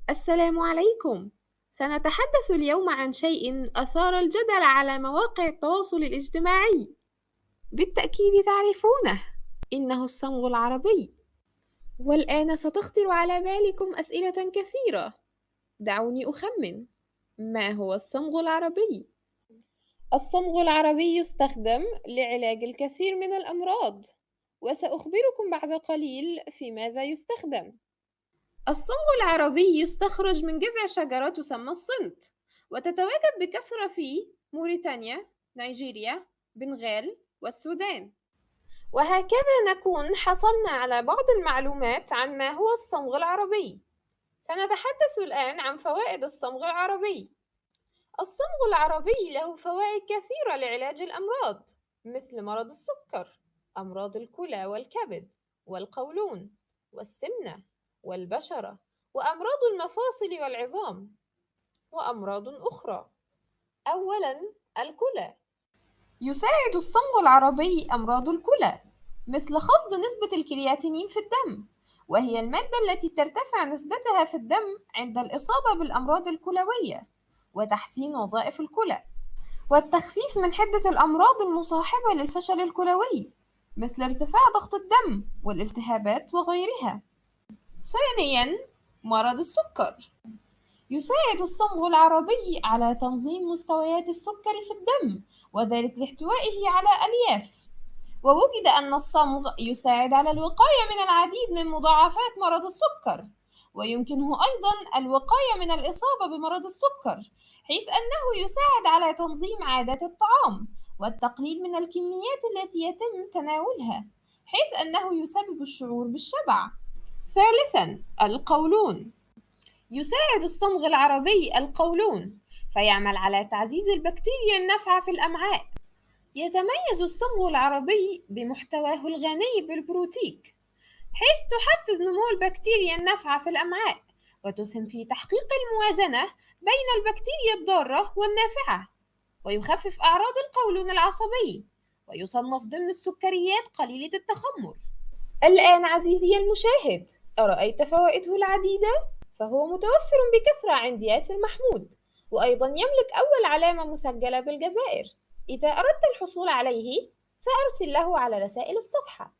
السلام عليكم. سنتحدث اليوم عن شيء أثار الجدل على مواقع التواصل الاجتماعي. بالتأكيد تعرفونه، إنه الصمغ العربي. والآن ستخطر على بالكم أسئلة كثيرة. دعوني أخمن. ما هو الصمغ العربي؟ الصمغ العربي يستخدم لعلاج الكثير من الأمراض، وسأخبركم بعد قليل في ماذا يستخدم. الصمغ العربي يستخرج من جذع شجرة تسمى الصنت، وتتواجد بكثرة في موريتانيا، نيجيريا، بنغال، والسودان. وهكذا نكون حصلنا على بعض المعلومات عن ما هو الصمغ العربي. سنتحدث الآن عن فوائد الصمغ العربي. الصمغ العربي له فوائد كثيرة لعلاج الأمراض، مثل مرض السكر، أمراض الكلى والكبد، والقولون، والسمنة، والبشرة، وأمراض المفاصل والعظام، وأمراض أخرى. أولاً، الكلى. يساعد الصمغ العربي أمراض الكلى، مثل خفض نسبة الكرياتينين في الدم، وهي المادة التي ترتفع نسبتها في الدم عند الإصابة بالأمراض الكلوية، وتحسين وظائف الكلى، والتخفيف من حدة الأمراض المصاحبة للفشل الكلوي، مثل ارتفاع ضغط الدم والالتهابات وغيرها. ثانياً، مرض السكر. يساعد الصمغ العربي على تنظيم مستويات السكر في الدم، وذلك لاحتوائه على ألياف. ووجد أن الصمغ يساعد على الوقاية من العديد من مضاعفات مرض السكر، ويمكنه أيضا الوقاية من الإصابة بمرض السكر، حيث أنه يساعد على تنظيم عادات الطعام والتقليل من الكميات التي يتم تناولها، حيث أنه يسبب الشعور بالشبع. ثالثا، القولون. يساعد الصمغ العربي القولون، فيعمل على تعزيز البكتيريا النافعة في الأمعاء. يتميز الصمغ العربي بمحتواه الغني بالبروتيك، حيث تحفز نمو البكتيريا النافعة في الأمعاء، وتسهم في تحقيق الموازنة بين البكتيريا الضارة والنافعة، ويخفف أعراض القولون العصبي، ويصنف ضمن السكريات قليلة التخمر. الآن عزيزي المشاهد، أرأيت فوائده العديدة؟ فهو متوفر بكثرة عند ياسر محمود، وأيضا يملك أول علامة مسجلة بالجزائر. إذا أردت الحصول عليه فأرسل له على رسائل الصفحة.